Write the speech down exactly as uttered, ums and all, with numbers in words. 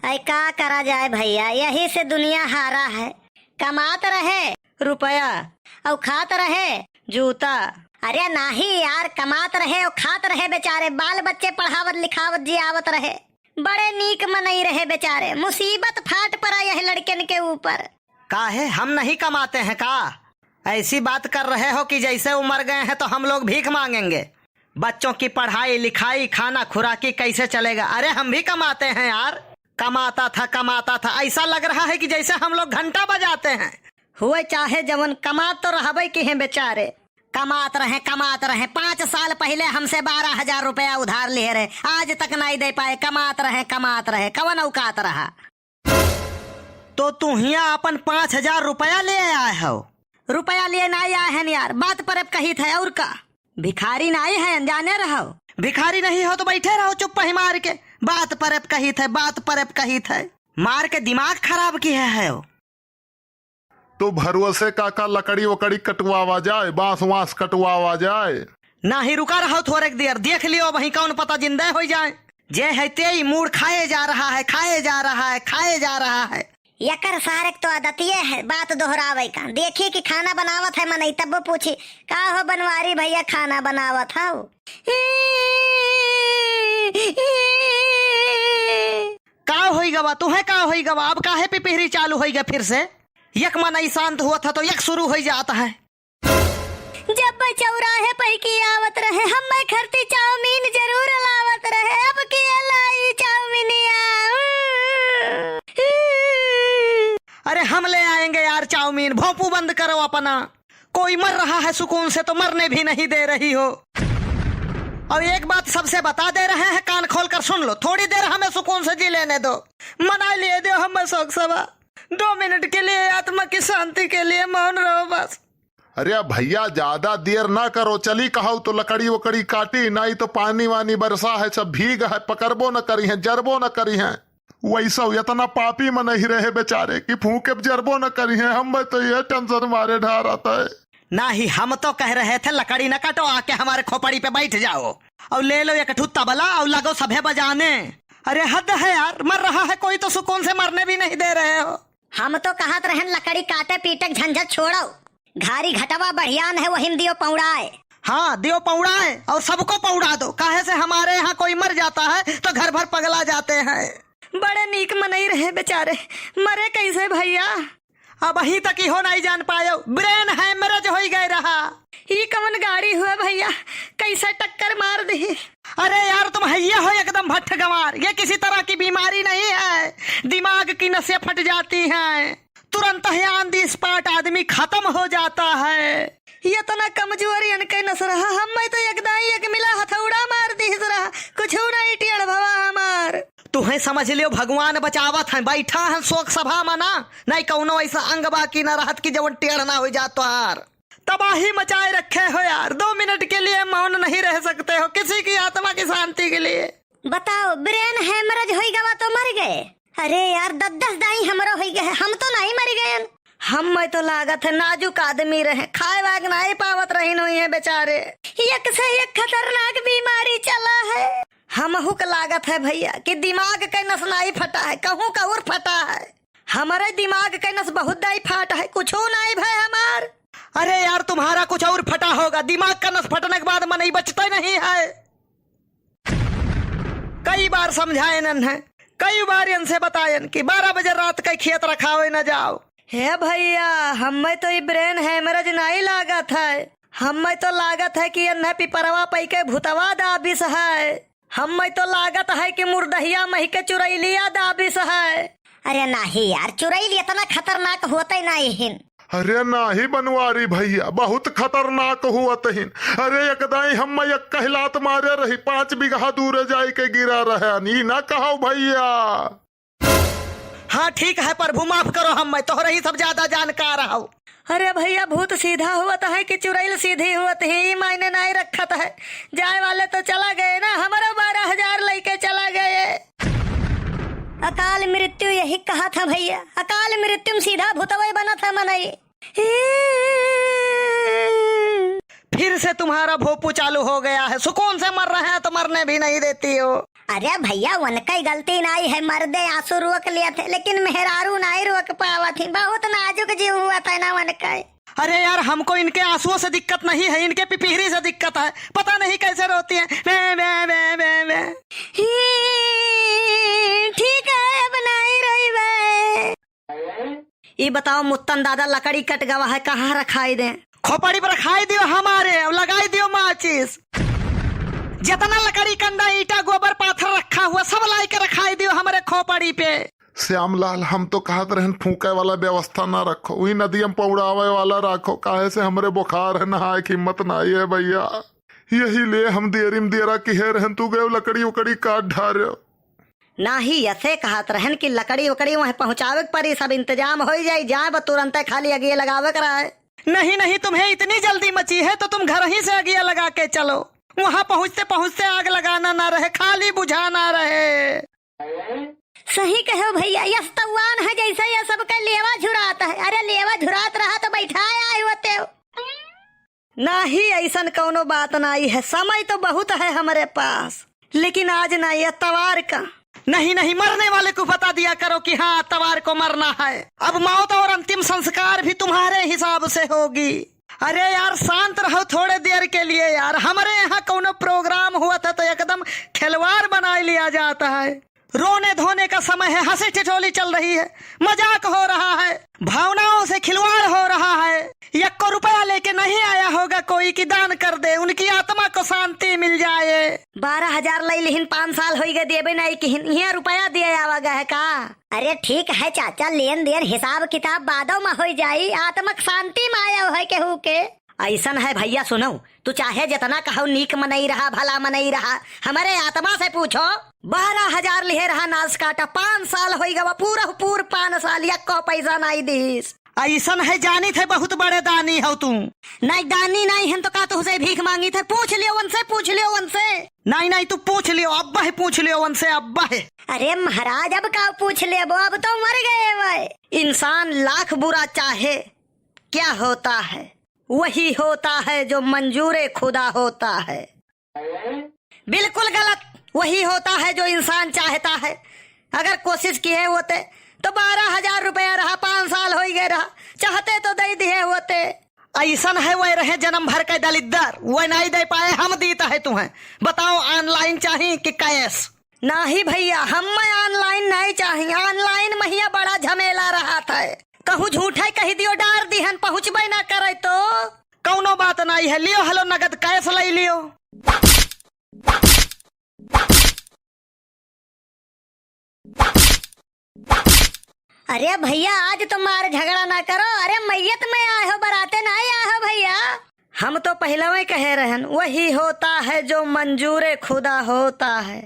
अरे का करा जाए भइया, यही से दुनिया हारा है। कमात रहे रुपया, अउ खात रहे जूता। अरे नाही यार, कमात रहे अउ खात रहे बेचारे, बाल बच्चे पढ़ावत लिखावत जियावत रहे। बड़े नीक मनई रहे बेचारे, मुसीबत फाट परा यह लड़कन के ऊपर। काहे, हम नहीं कमाते हैं का? ऐसी बात कर रहे हो कि जैसे वो मर गए हैं तो हम लोग भीख मांगेंगे। बच्चों की पढ़ाई लिखाई, खाना खुराकी कैसे चलेगा? अरे हम भी कमाते हैं यार। कमाता था, कमाता था, ऐसा लग रहा है कि जैसे हम लोग घंटा बजाते हैं। हुए चाहे जवन, कमात तो रहबे की हैं बेचारे। कमात रहे, कमात रहे, पाँच साल पहिले हमसे बारह हजार रुपया उधार लिहे रहे, आज तक नाई दे पाए। कमात रहे, कमात रहे, कवन औकात रहा? तो तू हियाँ अपन पाँच हजार रुपया ले आए हो? रुपया लिए नाई आए हैं यार, बात पर अब कहित है और का? भिखारी नाई है, अनजाने रहो। भिखारी नहीं हो तो बैठे रहो चुप्पही मार के। बात पर अब कहित है, बात पर अब कहित है। मार के दिमाग खराब किहे हो। तो भरुआ से काका लकड़ी वकड़ी कटवावा जाए, बांस वांस कटवावा जाए। नाही, रुका रहो थोड़ेक देर, देख लियो वहीं कौन पता जिंदा हो जाए। जे है ते ही मूड़ खाए जा रहा है, खाए जा रहा है, खाए जा रहा है। यकर सारे क तो आदतिये है बात दोहरावे का। देखी कि खाना बनावत है मनई, तब वो पूछी, "का हो बनवारी भइया, खाना बनावत हौ?" का होई गवा, तुहे का होई गवा? अब काहे पिपिहरी चालू होई गवा फिर से? एक मनई शांत हुआ था तो एक शुरू होई जात है। जब चौराहे पै की आवत रहे, हम्मे खरती चाउमीन जरूर लावत रहे। अब के लाई चाउमीनिया? अरे हम ले आएंगे यार चाउमीन, भोंपू बंद करो अपना। कोई मर रहा है सुकून से तो मरने भी नहीं दे रही हो। और एक बात सबसे बता दे रहे हैं, कान खोल कर सुन लो, थोड़ी देर हमें सुकून से जी लेने दो, मना लिए दो हमें शोक सभा। दो मिनट के लिए आत्मा की शांति के लिए मौन रहो बस। अरे भइया, ज्यादा देर ना करो, चली कहौ तो लकड़ी वकड़ी काटी, नाई तो पानी वानी बरसा है, सब भीग है, पकड़बो न करिहें, जरबो न करिहें। वैसा एतना पापी मनई रहे बेचारे कि फूंके जरबो न करिहें। हम्मे तो ये tension मारे ढारत है। नाही, हम तो कह रहे थे लकड़ी न काटो, आके हमारे खोपड़ी पे बैठ जाओ और ले लो एक ठू तबला और लगो सभे बजाने। अरे हद है यार, मर रहा है कोई तो सुकून से मरने भी नहीं दे रहे हो। हम तो कहत रहन लकड़ी काटे पीटे क झंझट छोड़ो, घारी घटवा बढ़ियान है, वहिम दियो पौड़ाए। हाँ, दियो पौड़ाए और सबको पौड़ा दो, काहे से हमारे यहाँ कोई मर जाता है तो घर भर पगला जाते हैं। बड़े नीक मनई रहे बेचारे, मरे कैसे भइया? अबहीं तक इहो नाई जान पायो, brain hemorrhage होई गए रहा। ई कवन गाड़ी हुआ भइया, कैसे टक्कर मार दी? अरे यार, तुम हइये हो एकदम भट्ठ गंवार, ये किसी तरह की बीमारी नहीं है, दिमाग की नसें फट जाती हैं, तुरंत ही on the spot आदमी खत्म हो जाता है। एतना कमजोर इनके नस रहा, हम्मे तो एक दाई एक मिला हथौड़ा मार दिहिस रहा, कुछू नाई टेढ़ भवा हमार। तुहें समझ लियो, भगवान बचावत हैं, बैठा हैं शोक सभा मा ना, नाई कौनो ऐसा अंग बाकी ना रहत कि जवन टेढ़ ना हो जात तोहार। तबाही मचाए रखे हो यार, दो मिनट के लिए मौन नहीं रह सकते हो किसी की आत्मा की शांति के लिए? बताओ, brain hemorrhage होई गवा तो मर गए? अरे यार, दस दस दाई हमरो होई गए, हम तो नहीं मर गए। हम्मे तो लागत है नाजुक आदमी रहे, खाए वाग नाई पावत रहिन होई हैं बेचारे। एक से एक खतरनाक बीमारी चला है। हमहू के लागत है भइया कि दिमाग के नस नाई फटा है, कहूँ का और फटा है। हमरे दिमाग के नस बहुत दाई फाट है, कुछो नाई भय हमार। अरे यार, तुम्हारा कुछ और फटा होगा, दिमाग का नस फटने के बाद मनई बचते नहीं है। कई बार समझाएन है, कई बार इनसे बताएन कि बारह बजे रात के खेत रखावे न जाओ। हे भइया, हम्मे तो ई brain hemorrhage नाई लागत है, हम्मे तो लागत है कि एन्हे पिपरवा पै के भुतवा दाबिस है। हम्मे तो लागत है कि मुर्दहिया महि के चुरैलिया दाबिस है। अरे नाही यार, चुरैल एतना खतरनाक होते नाही हिन। अरे नाही बनवारी भइया, बहुत खतरनाक होत हिन। अरे एक दाई हम्मे एक कहिलात मारे रही, पाँच बीघा दूर जाए के गिरा रहे, ई ना कहौ भइया। हाँ, ठीक है प्रभु, माफ करो, हम्मे तोहरे ही सब ज्यादा जानकार हौ। अरे भइया, भूत सीधा होत है कि चुरैल सीधी होत है, ई मायने नाई रखत है। जाए वाले तो चला गए ना, हमरो बारह हजार लइके चला गए। अकाल मृत्यु यही कहत है भइया, अकाल मृत्यु में सीधा भूतवै बनत है मनई। फिर से तुम्हारा भोपू चालू हो गया है, सुकून से मर रहे हैं तो मरने भी नहीं देती हो। अरे भैया, उनकइ गलती नाहीं है, मर्दे आंसू रोक लेत है, लेकिन मेहरारू नाहीं रोक पावत ही। बहुत नाजुक जीव हुआ था ना उनकइ। अरे यार, हमको इनके आंसुओं से दिक्कत नहीं है, इनके पिपिहरी से दिक्कत है। पता नहीं कैसे रोती हैं। वे, वे, वे, वे, वे। ही, ठीक है, अब नाहीं रोइबे। ई बताओ मुत्तन दादा, लकड़ी कट गवा है, कहाँ रखाई दें? खोपड़ी पर रखाई दियो हमारे, अब लगाई दियो माचिस। जितना लकड़ी कंडा, ईंटा, गोबर, पाथर रखा हुआ, सब लाई के रखाई दियो हमरे खोपड़ी पे। श्यामलाल, हम तो कहत रहन फूंके वाला व्यवस्था ना रखो, वही नदिया में पौड़ावे वाला रखो, काहे से हमरे बुखार है, नहाए की हिम्मत नाहीं है भैया। यही लिए हम देरी में देरा किहे रहन, तू गयो लकड़ी उकड़ी काट ढार्यो। नाहीं, यसे कहत रहन कि लकड़ी उकड़ी वहीं पहुँचावे के परी, सब इंतजाम होइ जाई, जाए बस तुरंते खाली अगिए लगावे के रहे। नहीं, नहीं, तुम्हें इतनी जल्दी मची है तो तुम घर ही से अगिया लगा के चलो। वहाँ पहुँचते पहुँचते आग लगाना ना रहे, खाली बुझाना रहे। सही कहो भैया, यस तउआन है जैसे ये सबके लेवा झुरात है। अरे लेवा झुरात रहा तो बैठाए आए होते हो। नाहीं, अइसन कउनो बात नाहीं है, समय तो बहुत है हमरे पास, लेकिन आज ना, ये अतवार का। नहीं, नहीं, मरने वाले को बता दिया करो कि हाँ, अतवार को मरना है। अब मौत और अंतिम संस्कार भी तुम्हारे हिसाब से होगी। अरे यार, शांत रहो थोड़े देर के लिए यार। हमरे यहाँ कउनो program हुआ था तो एकदम खिलवाड़ बनाए लिया जाता है। रोने धोने का समय है, हंसी ठिठोली चल रही है, मजाक हो रहा है, भावनाओं से खिलवाड़ हो रहा है। यक्को रुपया लेके नहीं आया होगा कोई कि दान कर दे, उनकी आत्मा को शांति मिल जाए। बारह हजार लई लिहिन, पाँच साल होई गए देबे नहीं किहिन, यहाँ रुपया दिए आवा गए है का? अरे ठीक है चाचा, लेन देन हिसाब किताब बादो में होई जाई, आत्मक शांति में आया है केहू के। अइसन है भैया, सुनो, तू चाहे जितना कहो, नीक मनई रहा, भला मनई रहा, हमरे आत्मा से पूछो। बारह हजार लिहे रहा नास काटा, पाँच साल होई गवा, पूरा पूर पाँच साल, यक्को पैसा नाहीं दीस। अइसन है, जानित है, बहुत बड़े दानी हो तू। नाहीं, दानी नाहीं हम तो का तुहसे भीख मांगित है, पूछ लियो उनसे, पूछ लियो उनसे। नाहीं, नाहीं, तू पूछ लियो, अब्बा है, पूछ लियो उनसे, अब्बा है। अरे महाराज, अब का पूछ लेबो, अब तो मर गए वह। इंसान लाख बुरा चाहे, क्या होता है? वही होता है जो मंजूर खुदा होता है। बिल्कुल गलत। वही होता है जो इंसान चाहता है। अगर कोशिश किहे होते तो बारह हजार रुपया रहा, पाँच साल होई गए रहा, चाहते तो दे दिए होते। अइसन है, वह रहे जन्म भर के दलिद्दर, वह नाहीं दे पाए, हम दीत है तुम्हें। बताओ, online चाही कि cash? नाहीं भैया, हम्मे online नाहीं चाही। Online महिया बड़ा झमेला रहत है, कहूँ झूठे कहि दियो, डार दिहन, पहुँचबे ना करे तो। कउनो बात नाहीं है, लियो, हेलो, नगद cash लई लियो। अरे भैया, आज तो मार झगड़ा ना करो। अरे मइयत में आए हो, बराते नाहीं आए हो भैया। हम तो पहिलवे कहे रहन, वही होता है जो मंजूर खुदा होता है।